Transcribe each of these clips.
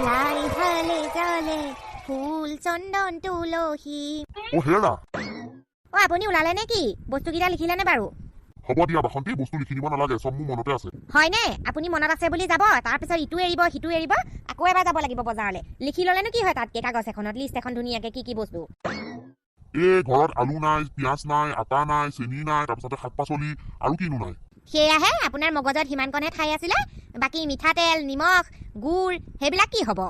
লাই হালে জালে ফুল চন্দন তুলসী। অ হেৰা। অ, আপুনি ওলালে নে কি? বস্তুকেইটা লিখিলেনে বাৰু? হ'ব দিয়া বাসন্তী, বস্তু লিখি নিব নালাগে, চব মোৰ মনতে আছে। হয়নে? আপুনি মনত আছে বুলি যাব, তাৰপিছত ইটো এৰিব, সিটো এৰিব, আকৌ এবাৰ যাব লাগিব বজাৰলৈ। লিখি ল'লেনো কি হয়? তাতকে কাগজ এখনত লিষ্ট এখন ধুনীয়াকে কি কি বস্তু। এই ঘৰত আলু নাই, পিঁয়াজ নাই, আটা নাই, চেনি নাই, তাৰপিছতে শাক পাচলি আৰু কিনো নাই। সেয়াহে আপোনাৰ মগজত সিমানকণহে ঠাই আছিলে, বাকী মিঠাতেল, নিমখ, গুড় সেইবিলাক কি হ'ব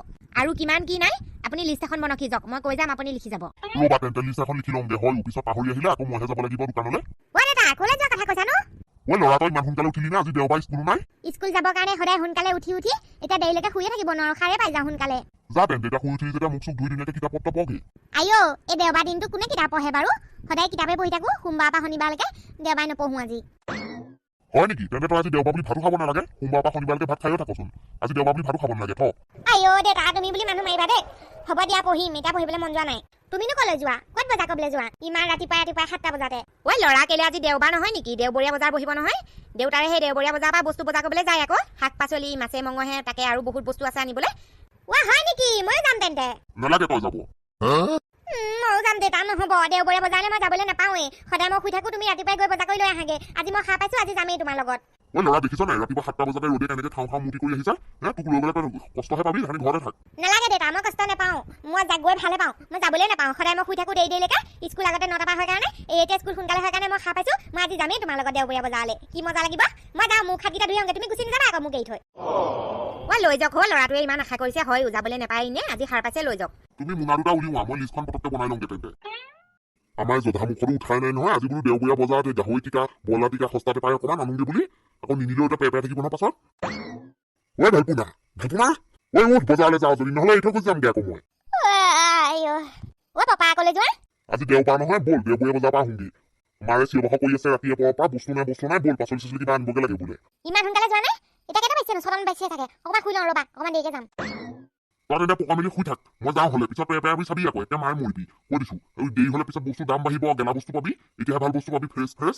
আৰু কিমান কি নাই। আপুনি লিষ্ট এখন বনাই যাওক, মই কৈ যাম, আপুনি লিখি যাব। ৰ'বা তেন্তে, লিষ্ট এখন লিখি লওঁগে। হয়, পিছত পাহৰি আহিলে আকৌ মইহে যাব লাগিব দোকানলৈ। অ দেউতা, ক'লৈ যোৱা কথা কৈছা নো? ঐ ল'ৰা, তই ইমান সোনকালে উঠিলি নে? আজি দেওবাৰ, স্কুলো নাই। স্কুল যাবৰ কাৰণে সদায় সোনকালে উঠি উঠি এতিয়া দেৰিলৈকে শুয়ে থাকিব নোৱাৰো, সাৰে পাই যাওঁ সোনকালে। যা তেন্তে, এতিয়া শুই উঠি যেতিয়া মুখ চুখ ধুই ধুনীয়াকে কিতাপ পত্ৰ পঢ়গে। আইঅ, এই দেওবাৰ দিনটো কোনে কিতাপ পঢ়ে বাৰু? সদায় কিতাপে পঢ়ি থাকো সোমবাৰৰ পৰা শনিবাৰলৈকে, দেওবাৰে নপঢ়ো আজি। হয় নেকি? তেন্তে তই আজি দেওবাৰ বুলি ভাতো খাব নালাগে। সোমবাৰৰ পৰা শনিবাৰলৈকে ভাত খায়ো থাকচোন, আজি দেওবাৰ বুলি ভাতো খাব নালাগে থ। আইঅ দেউতা, তুমি বুলি মানুহ মাৰিবা দেই। হ'ব দিয়া, পঢ়িম, এতিয়া পঢ়িবলৈ মন যোৱা নাই। তুমিনো ক'লৈ যোৱা? ক'ত বজাৰ কৰিবলৈ যোৱা ইমান ৰাতিপুৱাই ৰাতিপুৱাই 7টা বজাতে? ঐ ল'ৰা, কেলে আজি দেওবাৰ নহয় নেকি? দেওবৰীয়া বজাৰ বহিব নহয়। দেউতাৰে সেই দেওবৰীয়া বজাৰৰ পৰা বস্তু বজাৰ কৰিবলৈ যায় আকৌ, শাক পাচলি, মাছে মঙহে, তাকে আৰু বহুত বস্তু আছে আনিবলৈ। ৱা, হয় নেকি? ময়ো যাম তেন্তে। নালাগে তই যাব। ময়ো যাম দেউতা। নহ'ব, দেওবৰীয়া বজাৰলৈ মই যাবলৈ নাপাওঁৱেই। সদায় মই শুই থাকো, তুমি ৰাতিপুৱাই গৈ বজাৰ কৰি লৈ আহাগে। আজি মই সাৰ পাইছো, আজি যামেই তোমাৰ লগত। ঐ ল'ৰা, দেখিছ নাই ৰাতিপুৱা 7টা বজাতে ৰ'দে কেনেকে খাওঁ খাওঁ মূৰ্তি কৰি আহিছা হে? তোক লৈ গ'লে তই কষ্টহে পাবি, সেইকাৰণে ঘৰতে থাক। নালাগে দেউতা, মই কষ্ট নাপাওঁ, মই গৈ ভালে পাওঁ। মই যাবলৈ নাপাওঁ, সদায় মই শুই থাকো দেৰি দেৰিলৈকে। স্কুল আগতে 9টা পৰা হয় কাৰণে, এই এতিয়া স্কুল সোনকালে হয় কাৰণে মই সাৰ পাইছো। মই আজি যামেই তোমাৰ লগত দেওবৰীয়া বজাৰলৈ, কি মজা লাগিব। মই যাওঁ, মুখ হাতকেইটা ধুই আহোঁগে, তুমি গুচি নাযাবা আকৌ মোক এৰি থৈ। অ লৈ যাওক, হয়, ল'ৰাটোৱে ইমান আশা কৰিছে, হয়, যাবলৈ নাপায় এনে, আজি সাৰ পাইছে, লৈ যাওক। তুমি মোনা দুটা উলিওৱা, মই লিষ্টখন পটককে বনাই লওঁগে তেন্তে। আমাৰ জধা মুখতো উঠাই নাই নহয়। আজি বোলো দেওবৰীয়া বজাৰত এই গাহৰি টিকা, ব্ৰইলাৰ টিকা সস্তাতে পাই, অকণমান আনোগে বুলি। আকৌ নিনিলেও এতিয়া পেৰ পেৰাই থাকিব নহয় পাছত। ঐ ভেলপোনা, ভেলপোনা, ঐ উঠ, বজাৰলৈ যাওঁ যদি, নহ'লে এই থৈ গুচি যামগে আকৌ মই। অ পাপা, কলৈ যোৱা? আজি দেওবাৰ নহয়, ব'ল দেওবৰীয়া বজাৰৰ পৰা আহোঁগে। মাৰে চিঞৰ বাখৰ কৰি আছে ৰাতিপুৱাৰ পৰা, বস্তু নাই, বস্তু নাই, ব'ল পাচলি চাচলি কিবা আনিবগে লাগে বোলে। ইমান সোনকালে যোৱা নাই? এতিয়া কেইটা বাজিছে? 6টামান বাজিছে চাগে। অকণমান শুই লওঁ ৰ'বা, অকণমান দেৰিকে যাম। তই তেন্তে পকা মেলি শুই থাক, মই যাওঁ হ'লে। পিছত পেৰ পেৰাই চাবি আকৌ, এতিয়া মায়ে মৰিবি, কৈ দিছো। এই দেৰি হ'লে পিছত বস্তুৰ দাম বাঢ়িব, গেলা বস্তু পাবি, এতিয়াহে ভাল বস্তু পাবি, ফ্ৰেছ ফ্ৰেছ।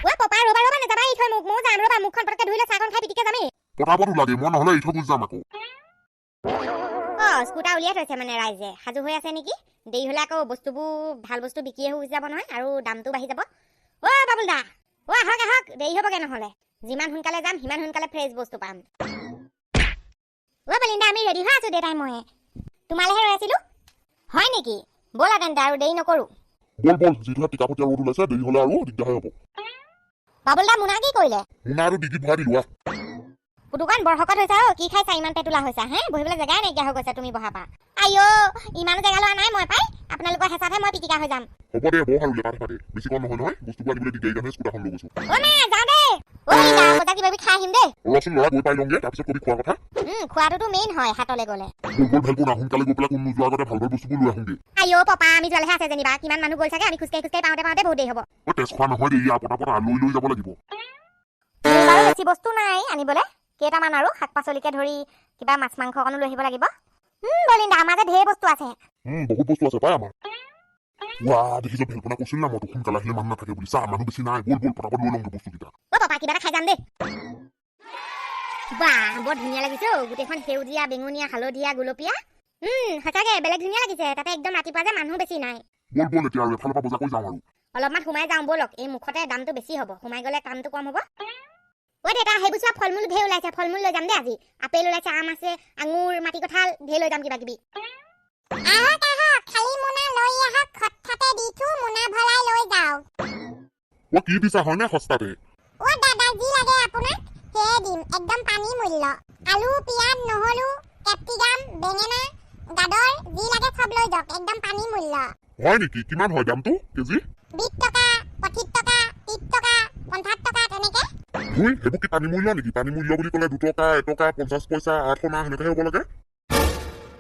ঐ পাপা, ৰ'বা ৰ'বা, নাযাবা এৰি থৈ মোক। ময়ো যাম ৰ'বা, মুখখন পটককে ধুই লৈ চাহকণ খাই পিটিকে যামেই। পটাপট ওলাগে, মই নহ'লে এৰি থৈ গুচি যাম আকৌ। অ স্কুটাৰ উলিয়াই থৈছে মানে, ৰাইজে সাজু হৈ আছে নেকি? দেৰি হ'লে আকৌ বস্তুবোৰ ভাল বস্তু বিকিয়ে হৈ যাব নহয় আৰু দামটো বাঢ়ি যাব। অ বাবুল দা, অ আহক আহক, দেৰি হ'বগে নহ'লে। যিমান সোনকালে যাম সিমান সোনকালে ফ্ৰেছ বস্তু পাম। অ বলিন্দা, আমি ৰেডি হৈ আছো, দেউতাই ময়ে তোমালেহে ৰৈ আছিলো। হয় নেকি? ব'লা তেন্তে, আৰু দেৰি নকৰো। ব'ল ব'ল, যিটোহে টিকাফটীয়া ৰ'দ ওলাইছে, দেৰি হ'লে আৰু দিগদাৰহে হ'ব। বাবুল দা, মোনা কি কৰিলে? মোনা আৰু ডিগিত ভৰাই দিলো, আহ। পুতুকণ বৰ শকত হৈছা অ, কি খাইছা ইমান পেটুলা হৈছা হে? বহিবলৈ জেগাই নাইকিয়া হৈ গৈছে তুমি বহা পৰা। আইঅ, ইমানো জেগা লোৱা নাই মই পাই, আপোনালোকৰ হেঁচাতহে মই পিটিকা হৈ যাম। হ'ব দে, বৰ আৰু লেপা থেপাতে বেছি কম নহয় নহয়, বস্তুবোৰ আনিবলৈ দিগদাৰী কাৰণে স্কুটাৰখন লৈ গৈছো। অ মা, যাওঁ দেই। অ বলিন্দা, বজাৰ কিবা কিবি খাই আহিম দেই। ৰচোন ল'ৰা, গৈ পাই লওঁগে, তাৰপিছত কবি খোৱাৰ কথা। খোৱাটোতো মেইন হয় হাতলৈ গ'লে। ব'ল ব'ল ভেলপোনা, সোনকালে গৈ পেলাই কোন নোযোৱাৰ আগতে ভাল ভাল বস্তুবোৰ লৈ আহোঁগে। আইঅ পাপা, আমি যোৱালেহে আছে যেনিবা, কিমান মানুহ গ'ল চাগে, আমি খোজকাঢ়ি খোজকাঢ়ি পাওঁতে পাওঁতে বহুত দেৰি হ'ব। অ তেজ খোৱা নহয় দেই, ইয়াৰ পটাপট লৈ লৈ যাব লাগিব। মোৰ বাৰু বেছি বস্তু নাই আনিবলৈ, কেইটামান আৰু শাক পাচলিকে ধৰি কিবা মাছ মাংস অকণো লৈ আহিব লাগিব। বলিন্দা, আমাৰ যে ঢেৰ বস্তু আছে। বহুত বস্তু আছে পাই আমাৰ। ৱা, দেখিছ ভেলপোনা, কৈছিল না মই তোক সোনকালে আহিলে মানুহ নাথাকে বুলি। চা, মানুহ বেছি নাই, ব'ল ব'ল পটাপট লৈ লওঁগে বস্তুকেইটা। অ পাপা, কিবা এটা খাই যাম দেই। বাহ, বৰ ধুনীয়া লাগিছে অ, গোটেইখন সেউজীয়া, বেঙুনীয়া, হালধীয়া, গুলপীয়া। সঁচাকে বেলেগ ধুনীয়া লাগিছে। তাতে একদম ৰাতিপুৱা যে মানুহ বেছি নাই। ব'ল ব'ল, এতিয়া আৰু এফালৰ পৰা বজাৰ কৰি যাওঁ আৰু। অলপমান সোমাই যাওঁ ব'লক, এই মুখতে দামটো বেছি হ'ব, সোমাই গ'লে কামটো কম হ'ব। ঐ দেউতা, সেইবোৰ চোৱা, ফল মূল ঢেৰ ওলাইছে, ফল মূল লৈ যাম দেই আজি। আপেল ওলাইছে, আম আছে, আঙুৰ, মাটি কঁঠাল, ঢেৰ লৈ যাম কিবা কিবি। আহক আহক, খালী মোনা লৈ আহক, হঠাতে দি থো, মোনা ভৰাই লৈ যাওক। অ কি দিছা হয়নে সস্তাতে? অ দাদা, যি লাগে আপোনাক সেয়ে দিম, একদম পানী মূল্য। আলু, পিঁয়াজ, নহৰু, কেপচিকাম, বেঙেনা, গাজৰ, যি লাগে চব লৈ যাওক, একদম পানী মূল্য। হয় নেকি? কিমান হয় দামটো কেজি? 20 টকা, 25 টকা, 30 টকা, 50 টকা তেনেকে। ধুই, সেইবোৰ কি পানী মূল্য নেকি? পানী মূল্য বুলি ক'লে 2 টকা, 1 টকা 50 পইচা, 8 অনা সেনেকেহে হ'ব লাগে।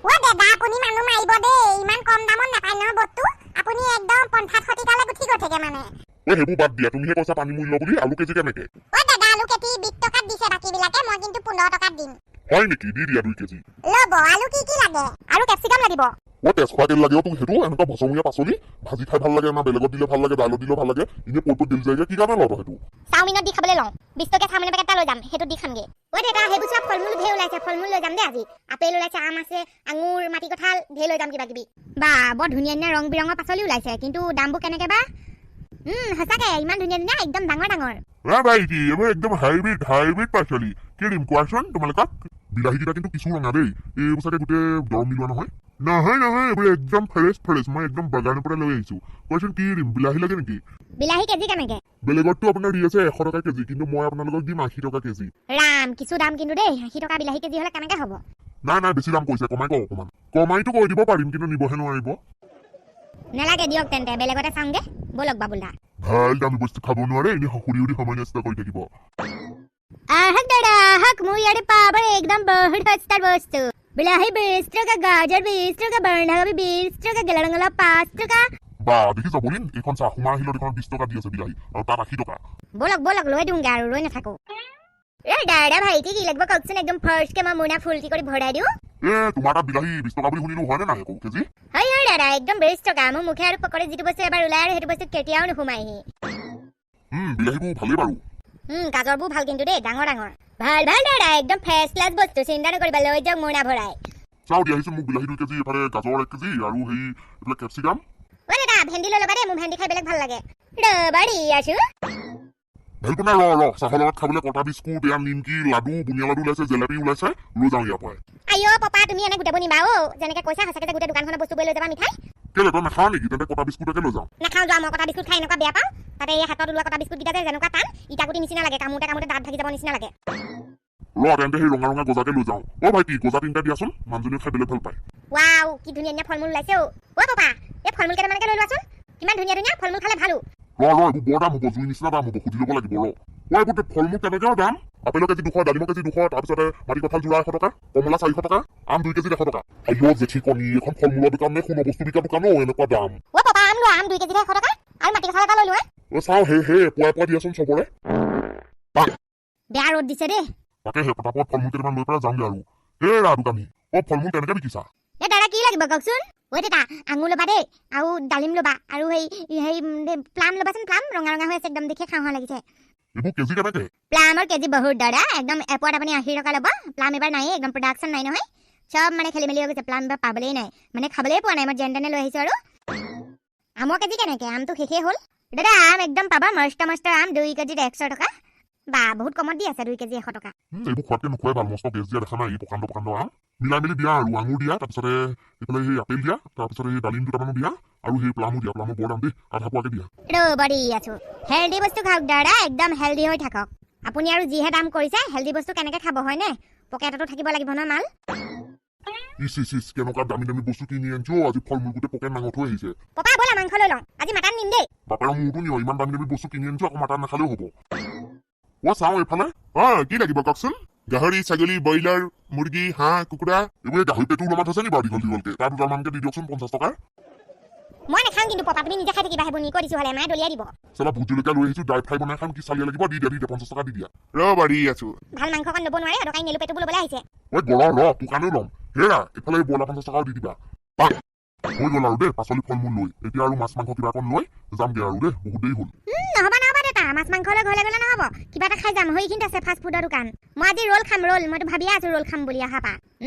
অ দাদা, আপুনি মানুহ মাৰিব দেই, ইমান কম দামত নাপায় নহয় বস্তু। আপুনি একদম 50 শতিকালৈ গুচি গৈ থাকে মানে। ঐ সেইবোৰ বাদ দিয়া, তুমিহে কৈছা পানী মূল্য বুলি, আলু কেজি কেনেকে? অ দাদা, আলু কেজি 20 টকাত দিছে বাকীবিলাকে, মই কিন্তু 15 টকাত দিম। হয় নেকি? দি দিয়া 2 কেজি। ল'ব, আলু কি কি লাগে? আৰু কেপচিকাম লাগিব। অ তেজ খোৱা তেল লাগে তোক সেইটো এনেকুৱা বছমূৰীয়া পাচলি ভাজি খাই ভাল লাগে না বেলেগত দিলে ভাল লাগে দাইলত দিলেও ভাল লাগে এনেই পৈ পৈ গেলি যায়গৈ কি কাৰণে লওঁ সেইটো চাওমিনত দি খাবলৈ লওঁ 20 টকীয়া চাওমিনৰ পেকেট এটা লৈ যাম সেইটো দি খামগে ঐ দেউতা সেইবোৰ চব ফল মূল ঢেৰ ওলাইছে ফল মূল লৈ যাম দেই আজি আপেল ওলাইছে আম আছে আঙুৰ মাটি কঁঠাল ঢেৰ লৈ যাম কিবা কিবি বা বৰ ধুনীয়া ধুনীয়া ৰং বিৰঙৰ পাচলি ওলাইছে কিন্তু দামবোৰ কেনেকে বা সঁচাকে ইমান ধুনীয়া ধুনীয়া একদম ডাঙৰ ডাঙৰ এ ভাইটি এইবোৰ একদম হাইব্ৰিড হাইব্ৰিড পাচলি কি দিম কোৱাচোন তোমালোকক বিলাহীকেইটা কিন্তু কিছু ৰঙা দেই এইবোৰ চাগে গোটেই দৰৱ মিলোৱা নহয় নহয় নহয় এইবোৰ একদম ফ্ৰেছ ফ্ৰেছ মই একদম বাগানৰ পৰা লৈ আহিছো কোৱাচোন কি দিম বিলাহী লাগে নেকি বিলাহী কেজি কেনেকে বেলেগততো আপোনাৰ দি আছে 100 টকা কেজি কিন্তু মই আপোনালোকক দিম 80 টকা কেজি ৰাম কিছু দাম কিন্তু দেই 80 টকা বিলাহী কেজি হ'লে কেনেকে হ'ব নাই নাই বেছি দাম কৈছে কমাই কওঁ অকণমান কমাইতো কৈ দিব পাৰিম কিন্তু নিবহে নোৱাৰিব নেলাগে দিয়ক তেন্তে বেলেগতে চাওঁগে ব'লক বাবুল দা ভাল দামী বস্তু খাব নোৱাৰে এনেই সুধি সুধি সময় নষ্ট কৰি থাকিব আহক দাদা আহক মোৰ ইয়াতে পাব একদম বহুত সস্তাৰ বস্তু বিলাহী 20 টকা গাজৰ 20 টকা বন্ধাকবি 20 টকা গেলা ৰঙালাও 5 টকা বা দেখিছ বলিন এইখন চাহ সোমা আহিলত এইখন 20 টকা দি আছে বিলাহী আৰু তাত 80 টকা ব'লক ব'লক লৈ দিওঁগে আৰু ৰৈ নাথাকো এ দাদা ভাইটি কি লাগিব কওকচোন একদম ফাৰ্ষ্টকে মই মোনা ফুলটি কৰি ভৰাই দিওঁ এ তোমাৰ তাত বিলাহী 20 টকা বুলি শুনিলো হয়নে নাই আকৌ কেজি হয় হয় দাদা একদম 20 টকা মোৰ মুখে আৰু পকৰে যিটো বস্তু এবাৰ ওলাই আৰু সেইটো বস্তু কেতিয়াও নোসোমাইহি বিলাহীবোৰ ভালেই বাৰু গাজৰবোৰ ভাল কিন্তু দেই ডাঙৰ ডাঙৰ ভাল ভাল দাদা একদম ফাৰ্ষ্ট ক্লাছ বস্তু চিন্তা নকৰিবা লৈ যাওক মোনা ভৰাই চাওঁ দি আহিছো মোক বিলাহী 2 কেজি এইফালে গাজৰ 1 কেজি আৰু সেই এইফালে কেপচিকাম ঐ দাদা ভেন্দি লৈ ল'বা দেই মোৰ ভেন্দি খাই বেলেগ ভাল লাগে ৰ'বা দি আছো ভেলপোনা ৰ ৰ চাহৰ লগত খাবলৈ কটা বিস্কুট এয়া নিমকি লাডু বুনিয়া লাডু ওলাইছে জেলেপি ওলাইছে লৈ যাওঁ ইয়াৰ পৰাই আইঅ পাপা তুমি এনে গোটেইবোৰ নিবা অ' যেনেকে কৈছা সঁচাকে যে গোটেই দোকানখনৰ বস্তুবোৰ লৈ যাবা মিঠাই কেলে তই নাখাৱ নেকি তেন্তে কটা বিস্কুটকে লৈ যাওঁ নাখাওঁ যোৱা মই কটা বিস্কুট খাই এনেকুৱা বেয়া পাওঁ তাতে এই হাতত ওলোৱা কটা বিস্কুটকেইটা যে যেনেকুৱা টান ইটাগুটি নিচিনা লাগে কামোতে কামোতে দাঁত ভাগি যাব নিচিনা লাগে ৰ তেন্তে সেই ৰঙা ৰঙা গজাকে লৈ যাওঁ অ ভাইটি গজা তিনিটা দিয়াচোন মানুহজনীয়ে খাই বেলেগ ভাল পায় ৱাও কি ধুনীয়া ধুনীয়া ফল মূল ওলাইছে অ' অ' পাপা এই ফল মূল কেইটামানকে লৈ লোৱাচোন কিমান ধুনীয়া ধুনীয়া ফল মূল খালে ভালো ৰ ৰ এইবোৰ বৰ দাম হ'ব জুই নিচিনা দাম হ'ব সুধি ল'ব লাগিব ৰ অ এইবোৰ ফল মূল কেনেকে দাম আপেলৰ কেজি 200 ডালিমৰ কেজি 200 তাৰপিছতে মাটি কঁঠাল যোৰা 100 টকা কমলা 400 টকা আম 2 কেজিত 100 টকা আইঅ জেঠী কণী এইখন ফল মূলৰ দোকান নে সোণৰ বস্তু বিকা দোকান অ এনেকুৱা দাম অ' পাপা আম লোৱা আম 2 কেজিত 100 টকা আৰু মাটি কঁঠাল এটা লৈ লোৱা অ চাওঁ হে হে পুৱাই পুৱাই দিয়াচোন চবৰে বেয়া ৰ'দ দিছে দেই তাকে সেই পটাপট ফল মূল কেইটামান লৈ পেলাই যাওঁগে আৰু হেৰা দোকানী অ ফল মূল কেনেকে বিকিছা এ দাদা কি লাগিব কওকচোন ঐ দেতা আঙুৰ ল'বা দেই আৰু ডালিম ল'বা আৰু সেই সেই প্লাম ল'বাচোন প্লাম ৰঙা ৰঙা হৈ আছে একদম দেখি খাওঁ খাওঁ লাগিছে এইবোৰ কেজি কেনেকে প্লামৰ কেজি বহুত দাদা একদম এপোৱাত আপুনি 80 টকা ল'ব প্লাম এবাৰ নাই একদম প্ৰডাকশ্যন নাই নহয় চব মানে খেলি মেলি হৈ গৈছে প্লাম এবাৰ পাবলেই নাই মানে খাবলেই পোৱা নাই মই যেন তেনে লৈ আহিছোঁ আৰু আমৰ কেজি কেনেকে আমটো শেষেই হ'ল দাদা আম একদম পাবা মস্ত মস্ত আম 2 কেজিত 100 টকা বা বহুত কমত দি আছে 2 কেজি 100 টকা এইবোৰ খোৱাতকে নোখোৱাই ভাল মস্ত গেছ দিয়া দেখা নাই এই প্ৰকাণ্ড প্ৰকাণ্ড আম মিলাই মেলি দিয়া আৰু আঙুৰ দিয়া তাৰপিছতে এইফালে সেই আপেল দিয়া তাৰপিছতে সেই ডালিম দুটামানো দিয়া আৰু সেই প্লামো দিয়া প্লামৰ বৰ দাম দেই আধা পোৱাকে দিয়া ৰ'ব দি আছো হেল্ডি বস্তু খাওক দাদা একদম হেল্ডি হৈ থাকক আপুনি আৰু যিহে দাম কৰিছে হেল্ডি বস্তু কেনেকে খাব হয়নে পকেটতো থাকিব লাগিব নহয় মাল ইচ ইচ ইচ কেনেকুৱা দামী দামী বস্তু কিনি আনিছো আজি ফল মূল গোটেই পকেট নাঙঠ হৈ আহিছে পপা ব'লা মাংস লৈ লওঁ আজি মাটান নিম দেই বাপেৰৰ মূৰটো নিয় ইমান দামী দামী বস্তু কিনি আনিছো আকৌ মাটান নাখালেও হ'ব অ চাওঁ এইফালে অ কি লাগিব কওকচোন গাহৰি ছাগলী ব্ৰইলাৰ মুৰ্গী হাঁহ কুকুৰা এইবোৰ এই গাহৰি পেটু ওলমাই থৈছে নি বাৰু দীঘল দীঘলকে তাৰ দুডালমানকে দি দিয়কচোন 50 টকাৰ মই নাখাওঁ কিন্তু পপা তুমি নিজে খাই থাকিবা সেইবোৰ নি কৈ দিছো হ'লে মায়ে দলিয়াই দিব চালা ভোট জলকীয়া লৈ আহিছো ড্ৰাই ফ্ৰাই বনাই খাম কি চালিয়া লাগিব দি দিয়া দি দিয়া 50 টকা দি দিয়া ৰ বাঢ়ি আছো ভাল মাংস অকণ ল'ব নোৱাৰে অদৰকাৰী নেলু পেটুবোৰ ল'বলৈ আহিছে ঐ গৰ ৰ তোৰ কাৰণেও ল'ম হেৰা এইফালে এই ব্ৰইলাৰ 50 টকাও দি দিবা হৈ গ'ল আৰু দেই পাচলি ফল মূল লৈ এতিয়া আৰু মাছ মাংস কিবা অকণ লৈ যামগে আৰু দেই বহুত দেৰি হ'ল নহ'ব নহ'ব দেউতা মাছ মাংস লৈ ঘৰলৈ গ'লে নহ'ব কিবা এটা খাই যাম সেইখিনিত আছে ফাষ্ট ফুডৰ দোকান মই আজি ৰোল খাম ৰোল মইতো ভাবিয়ে আছো ৰোল খাম বুলি অহা পা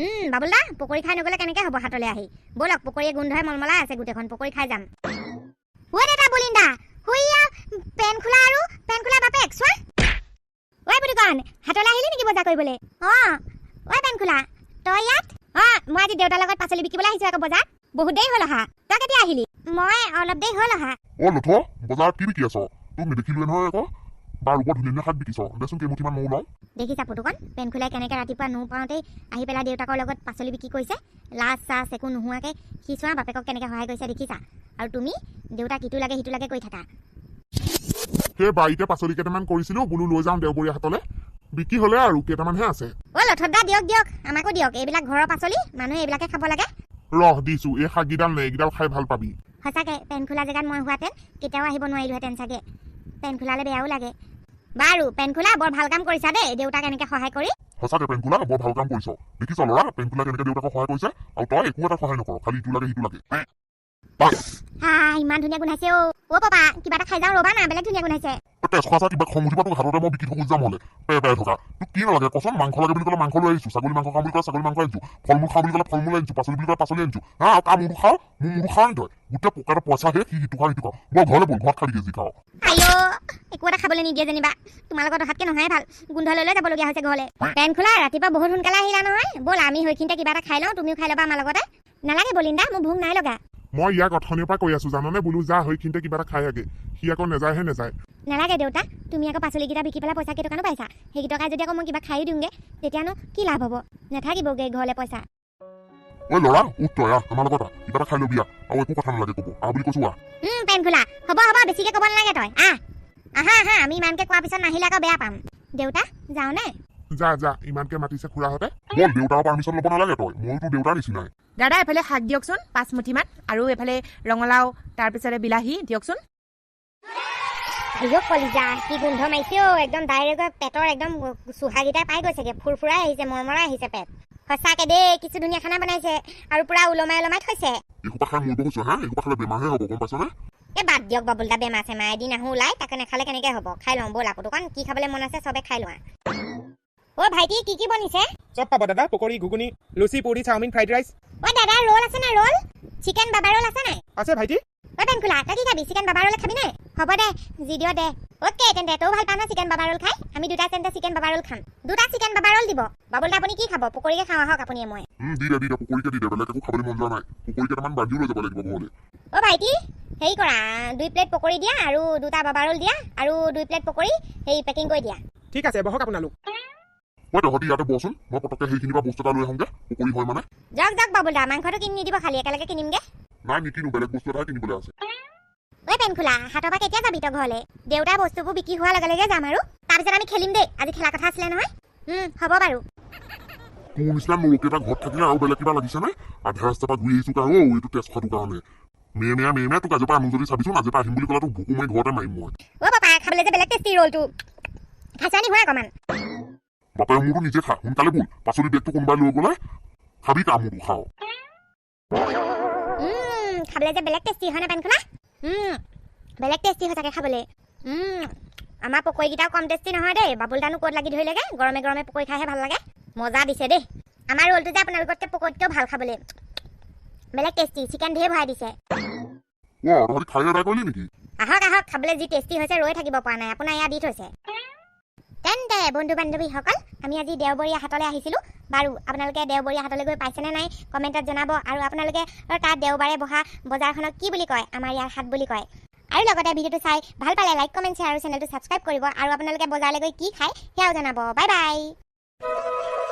বাবুল দা পকৰি খাই নগ'লে কেনেকে হ'ব হাতলৈ আহি ব'লক পকৰীয়ে গোন্ধই মলমলাই আছে গোটেইখন পকৰি খাই যাম ঐ দেউতা বলিন দা হুইয়া পেন খোলা আৰু পেন খোলা বাপেক চোৱা ঐ পুতুকণ হাতলৈ আহিলি নেকি বজাৰ কৰিবলৈ অঁ ঐ পেন খোলা তই ইয়াত অঁ মই আজি দেউতাৰ লগত পাচলি বিকিবলৈ আহিছোঁ আকৌ বজাৰত বহুত দেৰি হ'ল অহা তই কেতিয়া আহিলি মই অলপ দেৰি হ'ল অহা অ লথ বজাৰত কি বিকি আছ তোক নেদেখিলোৱে নহয় আকৌ বাৰু বৰ ধুনীয়া ধুনীয়া শাক বিকিছ দেচোন কেইমুঠিমান ময়ো লওঁ দেখিছা পুতুকণ পেন খোলাই কেনেকৈ ৰাতিপুৱা নো পাওঁতেই আহি পেলাই দেউতাকৰ লগত পাচলি বিক্ৰী কৰিছে লাজ চাজ একো নোহোৱাকৈ সি চোৱা বাপেকক কেনেকৈ সহায় কৰিছে দেখিছা আৰু তুমি দেউতাক ইটো লাগে সিটো লাগে কৈ থাকা সেই বাৰীতে পাচলি কেইটামান কৰিছিলো বোলো লৈ যাওঁ দেওবৰীয়া হাটলে বিক্ৰী হ'লে আৰু কেইটামানহে আছে অ' লথদা দিয়ক দিয়ক আমাকো দিয়ক এইবিলাক ঘৰৰ পাচলি মানুহে এইবিলাকে খাব লাগে ৰহ দিছো এই শাককেইডাল নে এইকেইডাল খাই ভাল পাবি সঁচাকৈ পেন খোলা জেগাত মই হোৱাহেঁতেন কেতিয়াও আহিব নোৱাৰিলোহেঁতেন চাগে পেন খোলালে বেয়াও লাগে বাৰু পেনখোলা, বৰ ভাল কাম কৰিছা দেই দেউতাক এনেকে সহায় কৰি। সঁচাকে পেনকুলা, বৰ ভাল কাম কৰিছ। দেখিছ ল'ৰা, পেনকুলা কেনেকে দেউতাকক সহায় কৰিছে, আৰু তই একো এটা সহায় নকৰ, খালি ইটো লাগে সিটো লাগে। হা, ইমান ধুনীয়া গোন্ধাইছে অ'। অ' পাপা, কিবা এটা খাই যাওঁ ৰ'বা না, বেলেগ ধুনীয়া গোন্ধাইছে। তেজ খোৱা কিবা খং উঠিব, তোক হাততে মই বিকি থৈ গুচি যাম। হ'লে পে পে থকা তোক কি নালাগে কচোন? মাংস লাগে বুলি ক'লে মাংস লৈ আহিছো, ছাগলী মাংস খাওঁ বুলি ক'লে ছাগলী মাংস আনিছো, ফল মূল খাওঁ বুলি ক'লে ফল মূল আনিছো, পাচলি বুলি ক'লে পাচলি আনিছো। হা, আৰু কাৰ মূৰটো খাওঁ? মোৰ মূৰটো খাওঁ নি তই? গোটেই পকেটৰ পইচা শেষ, সি সিটো খাওঁ সিটো খাওঁ। বল ঘৰলৈ বল, ঘৰত খাবিগে যি খাওঁ। আইঅ, একো এটা খাবলৈ নিদিয়ে যেনিবা। তোমাৰ লগত অহাতকে নহয় ভাল, গোন্ধ লৈ লৈ যাবলগীয়া হৈছে ঘৰলৈ। পেনখোলা, ৰাতিপুৱা বহুত সোনকালে আহিলা নহয়। ব'ল আমি সেইখিনিতে কিবা এটা খাই লওঁ, তুমিও খাই ল'বা আমাৰ লগতে। নালাগে বলিন্দা, মোৰ ভোক নাই লগা। মই ইয়াক অথনিৰ পৰা কৈ আছো জাননে, বোলো যা সেইখিনিতে কিবা এটা খাই আগে, সি আকৌ নেযায়হে নেযায়। নালাগে দেউতা, তুমি আকৌ পাচলিকেইটা বিকি পেলাই পইচা কেইটকানো পাইছা, সেইকেইটকাই যদি আকৌ মই কিবা খায়ো দিওঁগে তেতিয়ানো কি লাভ হ'ব? নাথাকিবগৈ ঘৰলৈ পইচা। ঐ ল'ৰা, উঠ তই, আহ আমাৰ লগত আহ, কিবা এটা খাই ল'বি আহ, আৰু একো কথা নালাগে ক'ব, আহ বুলি কৈছো আহ। পেনখোলা, হ'ব হ'ব, বেছিকে ক'ব নালাগে তই, আহ। আহা আহা, আমি ইমানকে কোৱাৰ পিছত নাহিলে আকৌ বেয়া পাম। দেউতা যাওঁনে? যা যা, ইমানকে মাতিছে খুৰাহঁতে। বল, দেউতাৰ পাৰ্মিশ্যন ল'ব নালাগে তই, ময়ো তোৰ দেউতাৰ নিচিনাই। দাদা, এফালে শাক দিয়কচোন 5 মুঠিমান, আৰু এফালে ৰঙালাও, তাৰপিছতে বিলাহী দিয়কচোন। আইঅ কলিজা, কি গোন্ধ মাৰিছে অ', একদম ডাইৰেক্ট পেটৰ একদম চুহাকেইটাই পাই গৈছেগে, ফুৰফুৰাই আহিছে, মৰমৰাই আহিছে পেট। সঁচাকে দেই, কিছু ধুনীয়া খানা বনাইছে আৰু পুৰা ওলমাই ওলমাই থৈছে। এইসোপা খাই মৰিব কৈছো হা, এইসোপা খালে বেমাৰহে হ'ব, গম পাইছনে? এই বাদ দিয়ক বাবুল দা, বেমাৰ চেমাৰ এদিন আহোঁ ওলাই, তাকে নাখালে কেনেকে হ'ব? খাই লওঁ ব'ল, আকৌ দোকান কি খাবলৈ মন আছে চবে খাই লোৱা। অ' ভাইটি, কি কি বনিছে? চব পাব দাদা, পকৰী, ঘুগুনি, লুচি, পুৰি, চাওমিন, ফ্ৰাইড ৰাইচ। অ' দাদা, ৰোল আছে নাই? ৰোল, চিকেন বাবা ৰোল আছে নাই? আছে ভাইটি। অ' পেনখোলা, তই কি খাবি? চিকেন বাবা ৰোল খাবি নে? হ'ব দে, যি দিয় দে। অ'কে তেন্তে, তয়ো ভাল পাৱ ন চিকেন বাবা ৰোল খাই? আমি দুটা তেন্তে চিকেন বাবা ৰোল খাম, দুটা চিকেন বাবা ৰোল দিব। বাবুল দা, আপুনি কি খাব? পকৰীকে খাওঁ আহক আপুনি মই। দি দে দি দে, পকৰীকে দি দে, বেলেগ একো খাবলৈ মন যোৱা নাই। পকৰী কেইটামান বান্ধিও লৈ যাব লাগিব ঘৰলৈ। অ' ভাইটি, হেৰি কৰা, 2 প্লেট পকৰী দিয়া আৰু দুটা বাবা ৰোল দিয়া আৰু 2 প্লেট পকৰী হেৰি পেকিং কৰি দিয়া। ঠিক আছে, বহক আপোনালোক। ঐ তহঁতি ইয়াতে বহচোন, মই পটককে সেইখিনিৰ পৰা বস্তু এটা লৈ আহোঁগে, পকৰী হয় মানে। যাওক যাওক বাবুল দা, মাংসটো কিনি নিদিব, খালি একেলগে কিনিমগে। নাই নিকিনো, বেলেগ বস্তু এটাহে কিনিবলৈ আছে। ঐ পেনখোলা, হাতৰ পৰা কেতিয়া যাবি তই ঘৰলৈ? দেউতাৰ বস্তুবোৰ বিক্ৰী হোৱাৰ লগে লগে যাম আৰু তাৰপিছত আমি খেলিম দেই, আজি খেলা কথা আছিলে নহয়। হ'ব বাৰু। তোৰ নিচিনা নৰকেইটা ঘৰত থাকিলে আৰু বেলেগ কিবা লাগিছে নে? আধা ৰাস্তাৰ পৰা ঘূৰি আহিছো কাৰণে অ' এইটো তেজ খোৱাটোৰ কাৰণে। মেৰ মেৰা মেৰ মেৰা, তোক আজিৰ পৰা আনো যদি চাবিচোন, আজিৰ পৰা আহিম বুলি ক'লে তোক ভুকু মাৰি ঘৰতে মাৰিম মই। অ' পাপা, খাবলৈ যে বেলেগ টেষ্টি ৰোলটো, খাইছা নি হোৱা অকণমান? বাপেৰে মোৰটো নিজে খা, সোনকালে ব'ল, পাচলি বেগটো কোনোবাই লৈ গ'লে খাবি কা মোৰটো খাওঁ। খাবলৈ যে বেলেগ টেষ্টি হয় নে পেনখোলা? বেলেগ টেষ্টি সঁচাকে খাবলৈ। আমাৰ পকৰীকেইটাও কম টেষ্টি নহয় দেই। বাবুল দানো ক'ত লাগি ধৰিলেগে, গৰমে গৰমে পকৰী খাইহে ভাল লাগে। মজা দিছে দেই। আমাৰ ৰোলটো যে আপোনালোকতকৈ পকৰীতকৈও ভাল খাবলৈ, বেলেগ টেষ্টি, চিকেন ঢেৰ ভৰাই দিছে। অ' তহঁতি খাই এদাই কৰিলি নেকি? আহক আহক, খাবলৈ যি টেষ্টি হৈছে ৰৈ থাকিব পৰা নাই, আপোনাৰ এয়া দি থৈছে। তেন্তে বন্ধু বান্ধৱীসকল, আমি আজি দেওবৰীয়া হাটলৈ আহিছিলোঁ। বাৰু আপোনালোকে দেওবৰীয়া হাটলৈ গৈ পাইছেনে নাই কমেণ্টত জনাব, আৰু আপোনালোকে তাত দেওবাৰে বহা বজাৰখনক কি বুলি কয়? আমাৰ ইয়াৰ হাট বুলি কয়। আৰু লগতে ভিডিঅ'টো চাই ভাল পালে লাইক, কমেণ্ট, শ্বেয়াৰ আৰু চেনেলটো ছাবস্ক্ৰাইব কৰিব, আৰু আপোনালোকে বজাৰলৈ গৈ কি খায় সেয়াও জনাব। Bye bye.